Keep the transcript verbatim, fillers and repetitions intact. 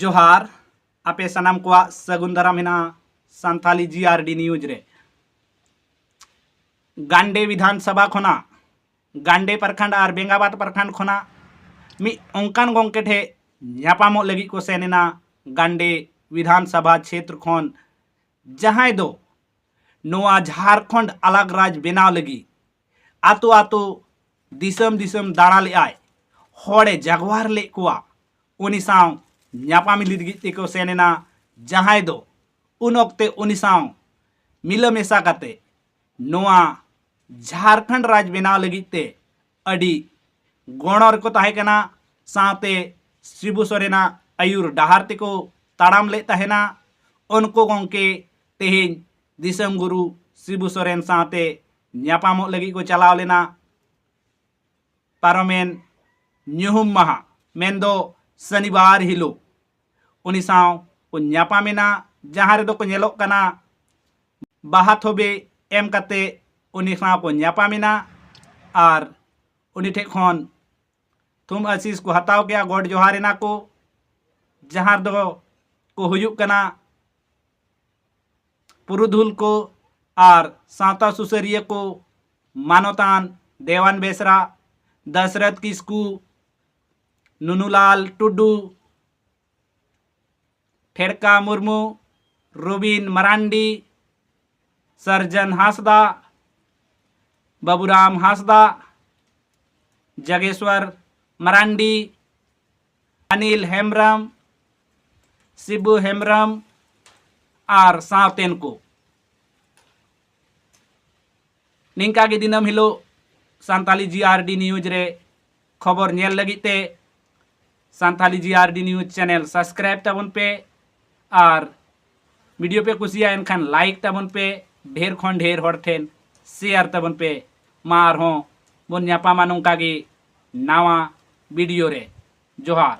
ᱡᱚᱦᱟᱨ, ᱟᱯᱮ ᱥᱟᱱᱟᱢ ᱠᱚᱣᱟᱜ ᱥᱟᱹᱜᱩᱱ ᱫᱟᱨᱟᱢ ᱦᱮᱱᱟᱜᱼᱟ ᱥᱟᱱᱛᱷᱟᱞᱤ ᱡᱤ ᱟᱨ ᱰᱤ ᱱᱤᱭᱩᱡᱽ ᱨᱮ᱾ ᱜᱟᱱᱰᱮ ᱵᱤᱫᱷᱟᱱ ᱥᱚᱵᱷᱟ ᱠᱷᱚᱱᱟᱜ ᱜᱟᱱᱰᱮ ᱯᱨᱚᱠᱷᱚᱸᱰ ᱟᱨ ᱵᱮᱸᱜᱟᱵᱟᱫ ᱯᱨᱚᱠᱷᱚᱸᱰ ᱠᱷᱚᱱᱟᱜ ᱢᱤᱫ ᱚᱱᱠᱟᱱ ᱜᱚᱢᱠᱮ ᱴᱷᱮᱱ ᱧᱟᱯᱟᱢᱚᱜ ᱞᱟᱹᱜᱤᱫ ᱠᱚ ᱥᱮᱱ ᱮᱱᱟ ᱜᱟᱱᱰᱮ ᱵᱤᱫᱷᱟᱱ ᱥᱚᱵᱷᱟ ᱪᱷᱮᱛᱨᱚ ᱠᱷᱚᱱ, ᱡᱟᱦᱟᱸᱭ ᱫᱚ ᱱᱚᱣᱟ ᱡᱷᱟᱲᱠᱷᱚᱸᱰ ᱟᱞᱟᱜᱽ ᱨᱟᱡᱽ ᱵᱮᱱᱟᱣ ᱞᱟᱹᱜᱤᱫ ᱟᱛᱳ ᱟᱛᱳ, ᱫᱤᱥᱚᱢ ᱫᱤᱥᱚᱢ ᱫᱟᱬᱟ ᱞᱮᱫᱼᱟᱭ, ᱦᱚᱲᱮ ᱡᱟᱜᱣᱟᱨ ᱞᱮᱫ ᱠᱚᱣᱟ᱾ ᱩᱱᱤ ᱥᱟᱶ ᱧᱟᱯᱟᱢ ᱞᱟᱹᱜᱤᱫ ᱛᱮᱠᱚ ᱥᱮᱱ ᱮᱱᱟ, ᱡᱟᱦᱟᱸᱭ ᱫᱚ ᱩᱱ ᱚᱠᱛᱮ ᱩᱱᱤ ᱥᱟᱶ ᱢᱤᱞᱟᱹ ᱢᱮᱥᱟ ᱠᱟᱛᱮ ᱱᱚᱣᱟ ᱡᱷᱟᱲᱠᱷᱚᱸᱰ ᱨᱟᱡᱽ ᱵᱮᱱᱟᱣ ᱞᱟᱹᱜᱤᱫ ᱛᱮ ᱟᱹᱰᱤ ᱜᱚᱲᱚ ᱨᱮᱠᱚ ᱛᱟᱦᱮᱸ ᱠᱟᱱᱟ᱾ ᱥᱟᱶᱛᱮ ᱥᱤᱵᱩ ᱥᱚᱨᱮᱱᱟᱜ ᱟᱹᱭᱩᱨ ᱰᱟᱦᱟᱨ ᱛᱮᱠᱚ ᱛᱟᱲᱟᱢ ᱞᱮᱫ ᱛᱟᱦᱮᱱᱟ᱾ ᱩᱱᱠᱩ ᱜᱚᱢᱠᱮ ᱛᱮᱦᱮᱧ ᱫᱤᱥᱚᱢ ᱜᱩᱨᱩ ᱥᱤᱵᱩ ᱥᱚᱨᱮᱱ ᱥᱟᱶᱛᱮ ᱧᱟᱯᱟᱢᱚᱜ ᱞᱟᱹᱜᱤᱫ ᱠᱚ ᱪᱟᱞᱟᱣ ᱞᱮᱱᱟ᱾ ᱯᱟᱨᱚᱢᱮᱱ ᱧᱩᱦᱩᱢ ᱢᱟᱦᱟ, ᱢᱮᱱᱫᱚ ᱥᱚᱱᱤᱵᱟᱨ ᱦᱤᱞᱳᱜ, ᱩᱱᱤ ᱥᱟᱶ ᱠᱚ ᱧᱟᱯᱟᱢᱮᱱᱟ, ᱡᱟᱦᱟᱸ ᱨᱮᱫᱚ ᱠᱚ ᱧᱮᱞᱚᱜ ᱠᱟᱱᱟ ᱵᱟᱦᱟ ᱛᱷᱚᱵᱮ ᱮᱢ ᱠᱟᱛᱮ ᱩᱱᱤ ᱥᱟᱶ ᱠᱚ ᱧᱟᱯᱟᱢᱮᱱᱟ ᱟᱨ ᱩᱱᱤ ᱴᱷᱮᱱ ᱠᱷᱚᱱ ᱛᱷᱩᱢ ᱟᱥᱤᱥ ᱠᱚ ᱦᱟᱛᱟᱣ ᱠᱮᱜᱼᱟ, ᱜᱚᱰ ᱡᱚᱦᱟᱨ ᱮᱱᱟ ᱠᱚ, ᱡᱟᱦᱟᱸ ᱨᱮᱫᱚ ᱠᱚ ᱦᱩᱭᱩᱜ ᱠᱟᱱᱟ ᱯᱩᱨᱩᱫᱷᱩᱞ ᱠᱚ ᱟᱨ ᱥᱟᱶᱛᱟ ᱥᱩᱥᱟᱹᱨᱤᱭᱟᱹ ᱠᱚ, ᱢᱟᱱᱚᱛᱟᱱ ᱫᱮᱣᱟᱱ ᱵᱮᱥᱨᱟ, ᱫᱟᱥᱨᱚᱛᱷ ᱠᱤᱥᱠᱩ, ᱱᱩᱱᱩᱞᱟᱞ ᱴᱩᱰᱩ, ᱴᱷᱮᱲᱠᱟ ᱢᱩᱨᱢᱩ, ᱨᱚᱵᱤᱱ ᱢᱟᱨᱟᱱᱰᱤ, ᱥᱟᱨᱡᱚᱱ ᱦᱟᱸᱥᱫᱟ, ᱵᱟᱵᱩᱨᱟᱢ ᱦᱟᱸᱥᱫᱟ, ᱡᱟᱜᱮᱥᱣᱚᱨ ᱢᱟᱨᱟᱱᱰᱤ, ᱚᱱᱤᱞ ᱦᱮᱢᱵᱨᱚᱢ, ᱥᱤᱵᱩ ᱦᱮᱢᱵᱨᱚᱢ ᱟᱨ ᱥᱟᱶᱛᱮᱱ ᱠᱚ᱾ ᱱᱤᱝᱠᱟ ᱜᱮ ᱫᱤᱱᱟᱹᱢ ᱦᱤᱞᱳᱜ ᱥᱟᱱᱛᱟᱞᱤ ᱡᱤ ᱟᱨ ᱰᱤ ᱱᱤᱭᱩᱡᱽ ᱨᱮ ᱠᱷᱚᱵᱚᱨ ᱧᱮᱞ ᱞᱟᱹᱜᱤᱫ ᱛᱮ ᱥᱟᱱᱛᱟᱞᱤ ᱡᱤ ᱟᱨ ᱰᱤ ᱱᱤᱭᱩᱡᱽ ᱪᱮᱱᱮᱞ ᱥᱟᱵᱥᱠᱨᱟᱭᱤᱵ ᱛᱟᱵᱚᱱ ᱯᱮ ᱟᱨ ᱵᱷᱤᱰᱤᱭᱳ ᱯᱮ ᱠᱩᱥᱤᱭᱟᱜᱼᱟ ᱮᱱᱠᱷᱟᱱ ᱞᱟᱭᱤᱠ ᱛᱟᱵᱚᱱ ᱯᱮ, ᱰᱷᱮᱨ ᱠᱷᱚᱱ ᱰᱷᱮᱨ ᱦᱚᱲ ᱴᱷᱮᱱ ᱥᱮᱭᱟᱨ ᱛᱟᱵᱚᱱ ᱯᱮ᱾ ᱢᱟ ᱟᱨᱦᱚᱸ ᱵᱚᱱ ᱧᱟᱯᱟᱢᱟ ᱱᱚᱝᱠᱟ ᱜᱮ ᱱᱟᱣᱟ ᱵᱷᱤᱰᱤᱭᱳ ᱨᱮ᱾ ᱡᱚᱦᱟᱨ᱾